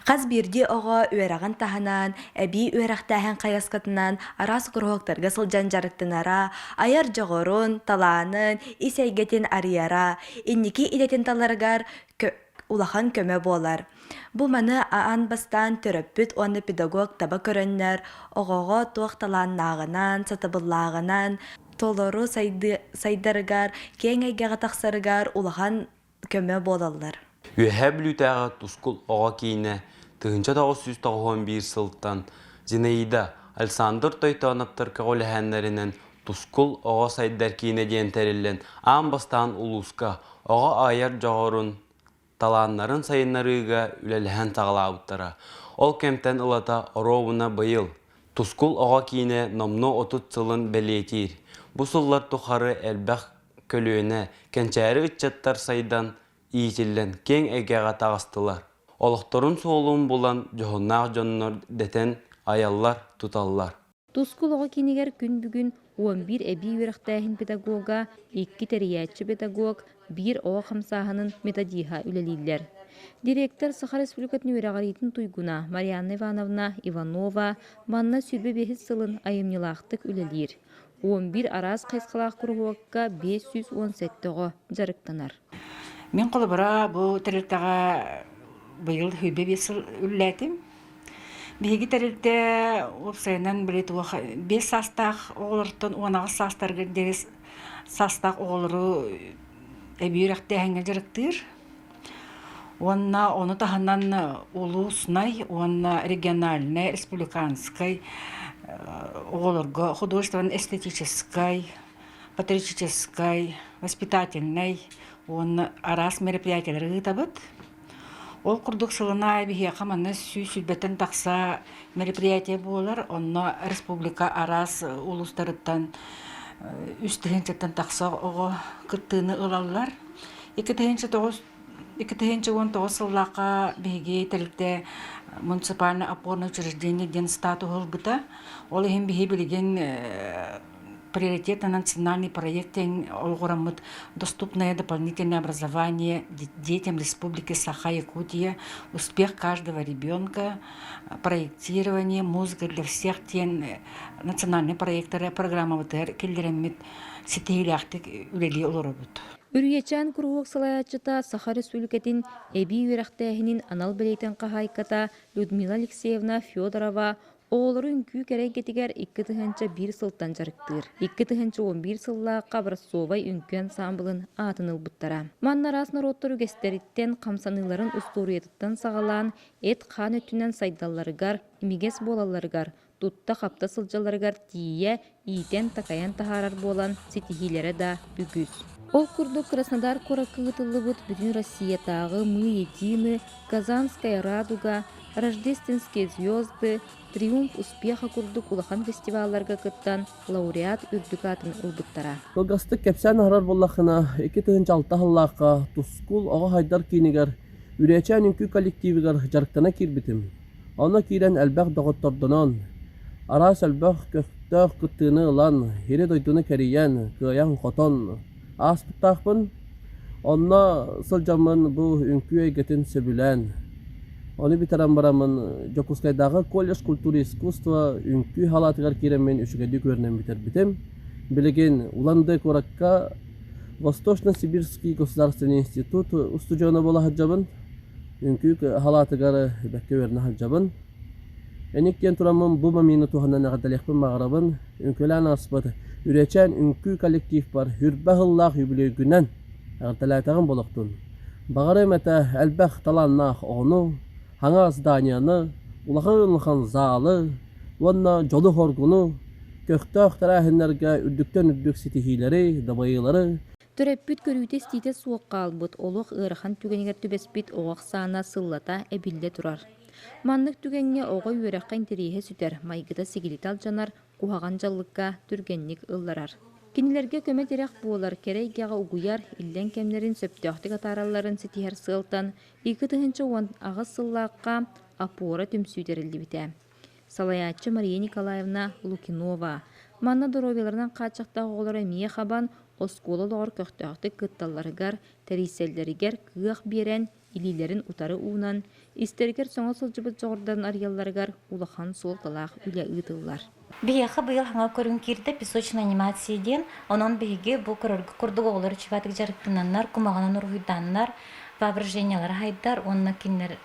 Хас биирдии оҕо үөрэҕин таһынан, эбии үөрэхтээһин хайысхатынан араас куруһуоктарга сылдьан дьарыктанара, айар дьоҕурун, талаанын, ис эйгэтин арыйара, инники идэтин таларыгар улахан көмө буолар. Бу маны аан бастаан төрөппүт уонна педагог таба көрөннөр, оҕоҕо туох талааннааҕынан, сатабыллааҕынан толору сайдарыгар, киэҥ эйгэҕэ тахсарыгар улахан көмө буолаллар. Үөһээ Бүлүүтээҕи Тускул оҕо киинэ 1991 сылтан Зинаида, Александр Тойтооноптор көҕүлэһэннэринэн Тускул оҕо сайдар киинэ диэн тэриллэн аан бастаан улууска оҕо айар дьоҕурун талааннарын сайыннарыыга үлэлэһэн саҕалаабыттара. Ол кэмтэн ылата оруобуна быйыл Тускул оҕо киинэ номнуо 30 сылын бэлиэтиир. Бу сыллар тухары элбэх көлүөнэ кэнчээри ыччаттар сайдан, иитиллэн киэҥ эйгэҕэ таҕыстылар. Олохторун суолун булан дьоһуннаах дьоннор дэтэн айаллар-туталлар. Тускул оҕо киинигэр күн бүгүн 11 эбии үөрэхтээһин педагога, икки тэрийээччи педагог, биир оҕо хамсааһынын методиһа үлэлииллэр. Директор Саха Республикатын үөрэҕириитин туйгуна Марианна Ивановна Иванова манна 25 сылын айымньылаахтык үлэлиир. 11 араас хайысхалаах куруһуокка 517 оҕо дьарыктанар. Мин холобура бу тэрилтэҕэ быйыл 25 сыл үлэлээтим. Биһиги тэрилтэ уопсайынан били туох 5 саастаах оҕолортон 18 саастарыгар диэри саастаах оҕолору эбии үөрэхтээһиҥҥэ дьарыктыыр. Уонна ону таһынан улууснай уонна региональнай, республиканскай оҕолорго художественно-эстетическай, патриотическай, воспитательнай уонна араас мероприятиелары ыытабыт. Ол курдук сылын аайы биһиэхэ манна 120-тэн тахса мероприятие буолар. Онно республика араас улуустарыттан 3 тыһыынчаттан тахса оҕо кыттыыны ылаллар. 2009 сыллаахха биһиги тэрилтэ муниципальное опорное учреждение диэн статуһу ылбыта. Ол иһин биһи билигин приоритет на национальный проект олоҕураммыт «Доступное дополнительное образование детям Республики Саха-Якутия. Успех каждого ребенка. Проектирование. Музыка для всех» диэн национальный проекттары программабытыгар киллэрэммит ситиһиилээхтик үлэлии олоробут. Үрүйэчээн куруһуок салайааччыта Саха Республикатын эбии үөрэхтээһинин анал бэлиэтин хаһаайката Людмила Алексеевна Федорова Оҕолору үҥкүү кэрэ эйгэтигэр 2001 сылтан дьарыктыыр. 2011 сыллаахха образцовай үҥкүү ансаамбылын аатын ылбыттара. Манна араас норуоттар үгэстэриттэн, хамсаныыларын устуоруйатыттан саҕалаан, эт-хаан өттүнэн сайдалларыгар, имигэс буолалларыгар, тутта-хапта сылдьалларыгар тиийэ иитэн-такайан таһаарар буолан ситиһиилэрэ да үгүс. Ол курдук Краснодар куоракка ыытыллыбыт Бүтүн Россиятааҕы «Мы едины», «Казанская радуга», «Рождественские звезды», «Триумф успеха» курдук улахан фестивалларга кыттан лауреат үрдүк аатын ылбыттара. Кылгастык кэпсээн аһарар буоллаххына, 2006 сыллаахха Тускул оҕо сайдар киинигэр Үрээчээн үҥкүү коллективыгар дьарыктана киирбитим. Онно киирэн элбэх доҕоттордонон, араас элбэх көхтөөх кыттыыны ылан, сири-дойдуну кэрийэн, кыайан-хотон ааспыттаахпын. Онно сылдьаммын бу үҥкүү эйгэтин сөбүлээн, ону бүтэрэн бараммын Дьокуускайдааҕы колледж культуры и искусства үҥкүү салаатыгар киирэммин үчүгэйдик үөрэнэн бүтэрбитим. Билигин Улан-Удэ куоракка Восточно-Сибирский государственный институт устудьуона буола сылдьабын. Үҥкүү халаатыгар бэккэ үөрэнэ сылдьабын. Эник диэн тураммын бу мамины туһанан эҕэрдэлиэхпин баҕарабын. Үҥкүүлээн ааспыт Үрүөчээн үҥкүү коллективпар Хүрбэ сыллаах үбүлүөйгүнэн эҕэрдэлээтэҕим болохтун. Баҕарыам этэ элбэх талааннаах оҕону, хаҥа зданияны, улахан-улахан залы уонна дьолу-соргуну, көхтөөх тэрээһиннэргэ үрдүктэн үрдүк ситиһиилэри, дабайыылары Төрөппүт көрүүтэ-истиитэ суох хаалбыт, олох ыарахан түгэнигэр түбэспит оҕо ахсаана сыллата эбиллэ турар. Маннык түгэҥҥэ оҕо үөрэххэ интэриэһэ сүтэр, майгыта-сигилитэ алдьанар, куһаҕан дьаллыкка түргэнник ылларар. Кинилэргэ көмө-тирэх буолар, кэрэ эйгэҕэ угуйар, иллэҥ кэмнэрин сөптөөхтүк атааралларын ситиһэр сыалтан 2018 сыллаахха «Опора» түмсүү тэриллибитэ. Салайааччы Мария Николаевна Лукинова. Манна доруобуйаларынан хааччахтаах оҕолор эмиэ хабан, оскуола олоҕор көхтөөхтүк кытталларыгар, тэрийсэллэригэр кыах биэрэн, илиилэрин утары уунан, истэригэр соҥо сылдьыбыт дьоҕурдарын арыйалларыгар улахан суолталаах үлэ ыытыллар. Биһиэхэ быйыл хаҥа көрүҥ киирдэ песочная анимация диэн. Онон биһиги бу көрөргө курдук оҕолор үчүгэйдик дьарыктананнар, кумаҕынан уруһуйдааннар, воображениелара хайдар уонна кинилэр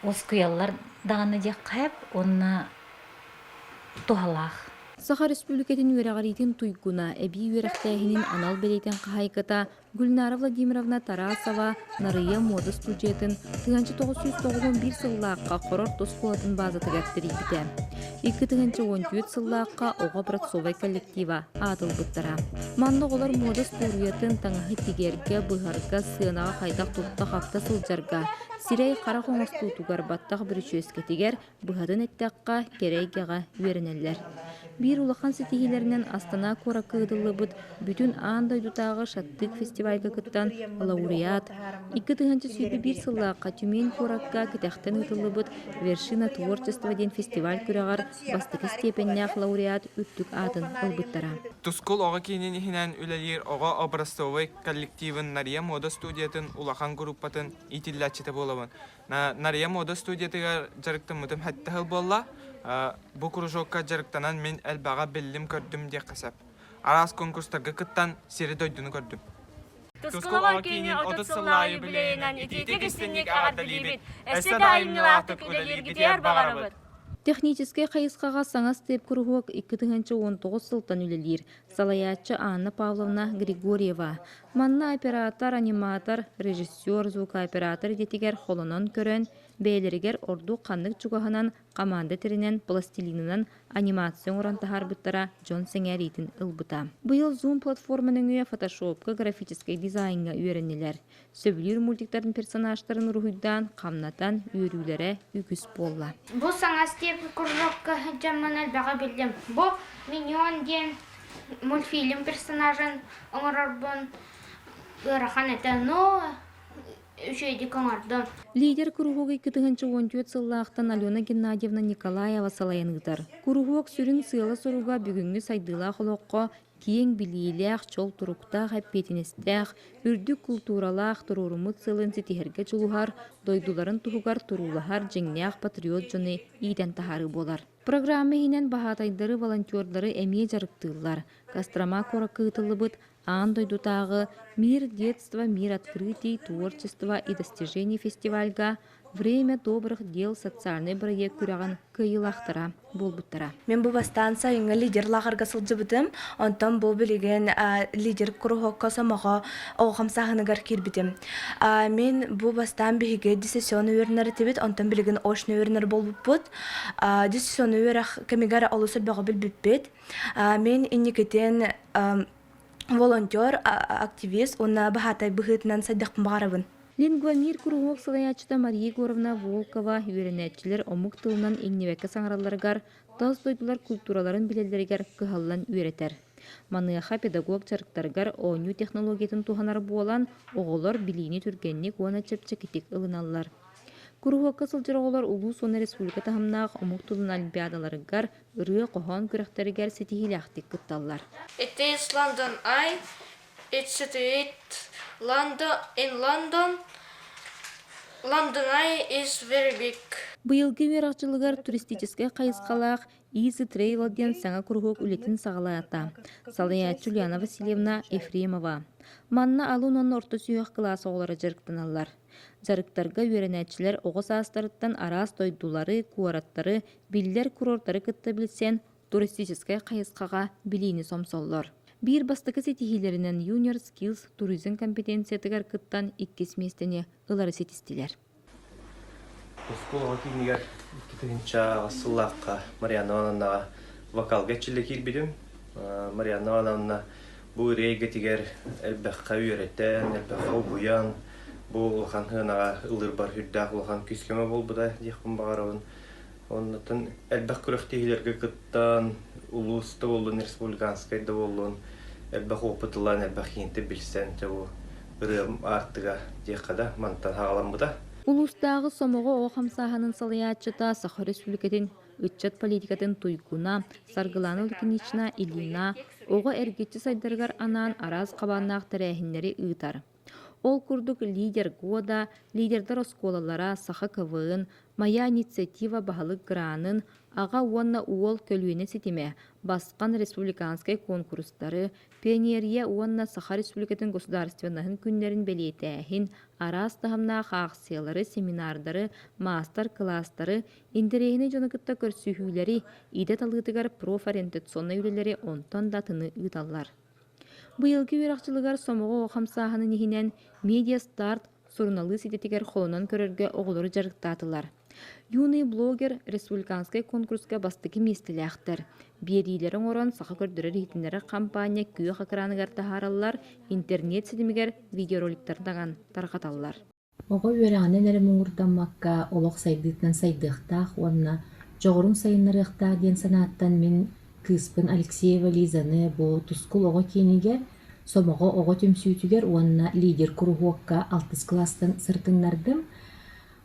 уоскуйаллар даҕаны диэххэ сөп уонна туһалаах. Саха Республикатын үөрэҕириитин туйгуна, эбии үөрэхтээһинин анал бэлиэтин хаһаайката Гульнара Владимировна Тарасова Нарыйа муода студиятын 1991 сыллаахха Хорор оскуолатын баазатыгар тэрийбитэ. 2014 сыллаахха оҕо образцовай коллектива аатылбыттара. Манна оҕолор муода студиятын таҥаһы тигэргэ, быһарга, сыанаҕа хайдах тутта-хапта сылдьарга, сирэй-харах оҥостуутугар, баттах бүрүчүөскэтигэр, Быһатын эттэххэ, кэрэ эйгэҕэ үөрэнэллэр. Биир улахан ситиһиилэринэн Астана куоракка ыытыллыбыт бүтүн аан дойдутааҕы Шаттык фестивальга кыттан лауреат, 2021 сыллаахха Тюмень куоракка кэтэхтэн ыытыллыбыт Вершина творчества диэн фестиваль күрэҕэр бастакы степеннээх лауреат үрдүк аатын ылбыттара. Тускул оҕо киинин иһинэн үлэлиир оҕо образцовай коллективын Нария муода студиятын улахан группатын иитиллээччитэ буолабын. Нария муода студиятыгар дьарыктаммытым сэттэ сыл буолла. Бу кружокка дьарыктанан мин элбэҕи биллим-көрдүм диэххэ сөп. Араас конкурстарга кыттан сири-дойдуну көрдүм. Тускул оҕо киинин 30 сыллааҕы юбилейынан итиитик истинник эҕэрдэлиибит! Өссө да айымньылаахтык үлэлииргитигэр баҕарабыт! Техническэй хайысхаҕа саҥа степ куруһуок 2019 сылтан үлэлиир. Салайааччы Анна Павловна Григорьева. Манна оператор, аниматор, режиссер, звукооператор идэтигэр холонон көрөн, бэйэлэригэр ордук ханнык чугаһынан команда тэринэн пластилинынан анимация оҥорон таһаарбыттара дьон сэҥээриитин ылбыта. Быйыл Zoom платформа нөҥүө фотошопка графическай дизайҥҥа үөрэннилэр. Сөбүлүүр мультиктарын персонажтарын уруһуйдаан, хамнатан, үөрүүлэрэ үгүс буолла. Бу саҥа степь кружокка сылдьаммын элбэҕи биллим. Бу Миньон диэн мультфильм персонажын оҥорорбун ыарахан этэ, но үчүгэйдик оҥордум. Лидер куруһуогу 2014 сыллаахтан Алена Геннадьевна Николаева салайан ыытар. Куруһуок сүрүн сыала-соруга бүгүҥҥү сайдыылаах олоххо киэҥ билиилээх, чол туруктаах, эппиэтинэстээх, үрдүк култууралаах, туруоруммут сыалын ситиһэргэ дьулуһар, дойдуларын туһугар туруулаһар дьиҥнээх патриот дьону иитэн таһаарыы буолар. Программа иһинэн баһаатайдары, волонтердары эмиэ дьарыктыыллар. Кострома куоракка ыытыллыбыт аан дойдутааҕы «Мир детства, мир открытий, творчества и достижений» фестивальга «Время добрых дел» социальнай бырайыак күрэҕин кыайыылаахтара буолбуттара. Мин бу бастаан сайыҥҥы лидер лааҕырга сылдьыбытым. Онтон бу билигин лидер куруһуокка сомоҕо оҕо хамсааһыныгар киирбитим. Мин бу бастаан биһиги дистанционно үөрэнэр этибит, онтон билигин очно үөрэнэр буолбуппут. Дистанционно үөрэх кэмигэр олус элбэҕи билбиппит. Мин инникитин волонтер, активист уонна баһаатай быһыытынан сайдыахпын баҕарабын. Лингвамир куруһуок салайааччыта Мария Егоровна Волкова үөрэнээччилэр омук тылынан иҥнибэккэ саҥаралларыгар, тас дойдулар култуураларын билэллэригэр кыһаллан үөрэтэр. Маныаха педагог дьарыктарыгар оонньуу технологиятын туһанар буолан, оҕолор билиини түргэнник уонна чэпчэкитик ылыналлар. Куруһуокка сылдьар оҕолор улуус уонна республика таһымнаах омук тылын олимпиадаларыгар, ырыа-хоһоон күрэхтэригэр ситиһиилээхтик кытталлар. It is London Eye. It's situated London, in London. London Eye is very big. Быйылгы үөрэх дьылыгар туристическай хайысхалаах Easy Travel диэн саҥа куруһуок үлэтин саҕалаата. Салайааччы Ульяна Васильевна Ефремова. Манна алын уонна орто сүһүөх кылаас оҕолоро дьарыктаналлар. Дьарыктарга үөрэнээччилэр оҕо саастарыттан араас дойдулары, куораттары, биллэр курортары кытта билсэн, туристическай хайысхаҕа билиини сомсоллор. Биир бастакы ситиһиилэринэн Junior Skills туризм компетенциятыгар кыттан иккис миэстэни ылары ситистилэр. Оскуола киинигэр 2000 сыллаахха Марианна Ивановнаҕа вокалга эрчиллэ киирбитим. Марианна Ивановна бу ырыа эйгэтигэр элбэххэ үөрэтэн, элбэххэ угуйан, бу улахан сыанаҕа ыллыырбар сүрдээх улахан күүс-көмө буолбута диэхпин баҕарабын. Оннуттан элбэх күрэхтэһиилэргэ кыттан, улуус да буоллун, республиканскай да буоллун, элбэх опыт ылан, элбэх киһинтэ билсэн, дьэ бу ырыам аартыга диэххэ да, мантан хаҕаламмыта. Улуустааҕы Сомоҕо оҕо хамсааһынын салайааччыта Саха Республикатын ыччат политикатын туйгуна Саргылана Лукинична Ильина оҕо эргиччи сайдарыгар анаан араас хабааннаах тэрээһиннэри ыытар. Ол курдук «Лидер года», «Лидердар оскуолалара», «Саха КВН», «Моя инициатива» баһылык гранын, «Аҕа уонна уол көлүөнэ ситимэ», «Басхан» республиканскай куонкурустары, Пионерия уонна Саха Республикатын государственноһын күннэрин бэлиэтээһин, араас таһымнаах аахсыйалары, семинардары, маастар-кылаастары, интэриэһинэй дьону кытта көрсүһүүлэри, идэ талыытыгар профориентационнай үлэлэри онтон да атыны ыыталлар. Быйылгы үөрэх дьылыгар Сомоҕо оҕо хамсааһынын иһинэн «Медиа-старт» суруналыыс идэтигэр холонон көрөргө оҕолору дьарыктаатылар. Юный блогер республиканскай конкурска бастакы миэстэлээхтэр. Биэриилэри оҥорон саха көрдөрөр-иһитиннэрэр хампаанньа күөх экраныгар таһаараллар, интернет ситимигэр видеороликтары таҥан тарҕаталлар. Оҕо үөрэҕинэн эрэ муҥурдаммакка, олох сайдыытынан сайдыахтаах уонна дьоҕурун сайыннарыахтаах диэн санааттан мин кыыспын Алексеева Лизаны бу Тускул оҕо киинигэр, Сомоҕо оҕо түмсүүтүгэр уонна Лидер куруһуокка алтыс кылаастан сырытыннардым.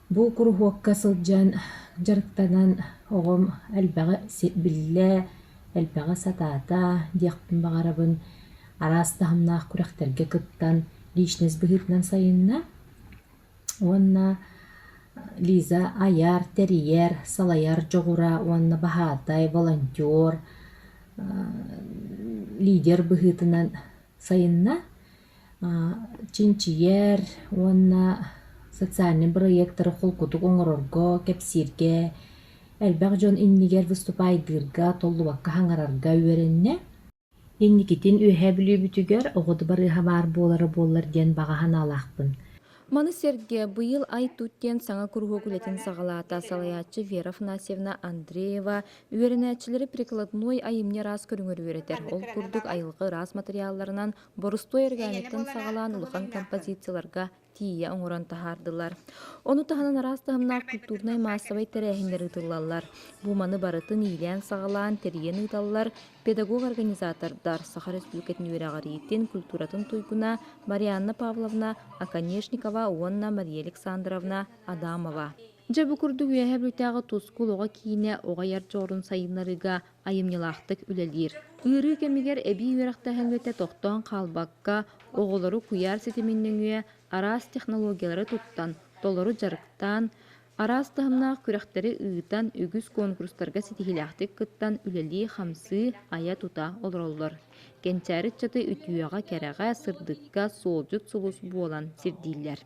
Бу куруһуокка сылдьан дьарыктанан оҕом элбэҕи биллэ, элбэҕи сатаата диэхпин баҕарабын. Араас таһымнаах күрэхтэргэ кыттан личность быһыытынан сайынна. Уонна Лиза айар, тэрийэр, салайар дьоҕура уонна баһаатай, волонтер, лидер быһыытынан сайынна. Чинчийэр уонна социальнай бырайыактары холкутук оҥорорго, кэпсииргэ, элбэх дьон иннигэр выступайдыырга, толлубакка саҥарарга үөрэннэ. Инникитин Үөһээ Бүлүүбүтүгэр оҕо дыбарыаһа баар буолара буоллар диэн баҕа санаалаахпын. Маны сэргэ быйыл «Ай-Тут» диэн саҥа куруһуок үлэтин саҕалаата салайааччы Вера Афанасьевна Андреева үөрэнээччилэри прикладной айымньы араас көрүҥэр үөрэтэр. Ол курдук айылҕа ыраас матырыйаалларынан борустуой оригамиттан саҕалаан улахан композицияларга тиийэ оҥорон таһаардылар. Ону таһынан араас таһымнаах культурнай-маассабай тэрээһиннэр ыытыллаллар. Бу маны барытын иилээн-саҕалаан тэрийэн ыыталлар педагог-организатордар Саха Республикатын үөрэҕириитин культуратын туйгуна Марианна Павловна Оконешникова уонна Мария Александровна Адамова. Дьэ бу курдук Үөһээ Бүлүүтээҕи Тускул оҕо киинэ оҕо айар дьоҕурун сайыннарыыга айымньылаахтык үлэлиир. Ыарыы кэмигэр эбии үөрэхтээһин үлэтэ тохтоон хаалбакка, оҕолору куйаар ситимин нөҥүө араас технологиялары туттан, толору дьарыктаан, араас таһымнаах күрэхтэри ыытан, үгүс куонкурустарга ситиһиилээхтик кыттан үлэлии-хамсыы, айа-тута олороллор. Кэнчээри ыччаты үтүөҕэ-кэрэҕэ, сырдыкка суолдьут сулус буолан сирдииллэр.